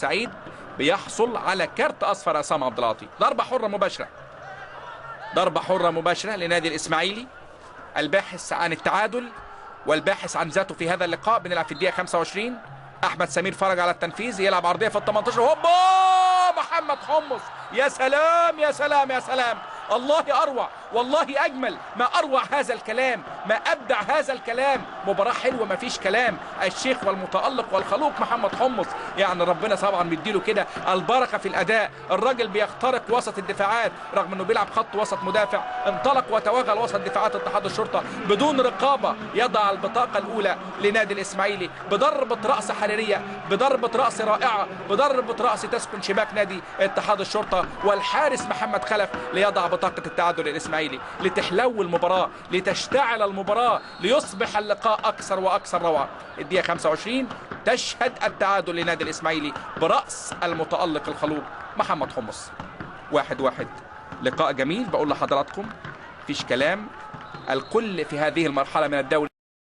سعيد بيحصل على كارت اصفر عصام عبد العاطي. ضربه حره مباشرة، ضربه حره مباشرة لنادي الاسماعيلي الباحث عن التعادل والباحث عن ذاته في هذا اللقاء. بنلعب في الدقيقة 25. احمد سمير فرج على التنفيذ، يلعب عرضية في ال 18، هوبا محمد حمص، يا سلام يا سلام يا سلام، الله اروع والله اجمل، ما اروع هذا الكلام، ما ابدع هذا الكلام. مباراة حلوة ما فيش كلام، الشيخ والمتالق والخلوق محمد حمص، يعني ربنا طبعا مديله كده البركة في الاداء. الراجل بيخترق وسط الدفاعات رغم انه بيلعب خط وسط مدافع، انطلق وتوغل وسط دفاعات اتحاد الشرطة بدون رقابه، يضع البطاقة الاولى لنادي الاسماعيلي بضربه راس حريريه، بضربه راس رائعة، بضربه راس تسكن شباك نادي اتحاد الشرطة، والحارس محمد خلف ليضع بطاقة التعادل للاسماعيلي، لتحلو المباراة، لتشتعل المباراة، ليصبح اللقاء أكثر وأكثر روعة. الدقيقة 25 تشهد التعادل لنادي الإسماعيلي برأس المتألق الخلوق محمد حمص. 1-1. لقاء جميل، بقول لحضراتكم مفيش كلام، الكل في هذه المرحلة من الدوري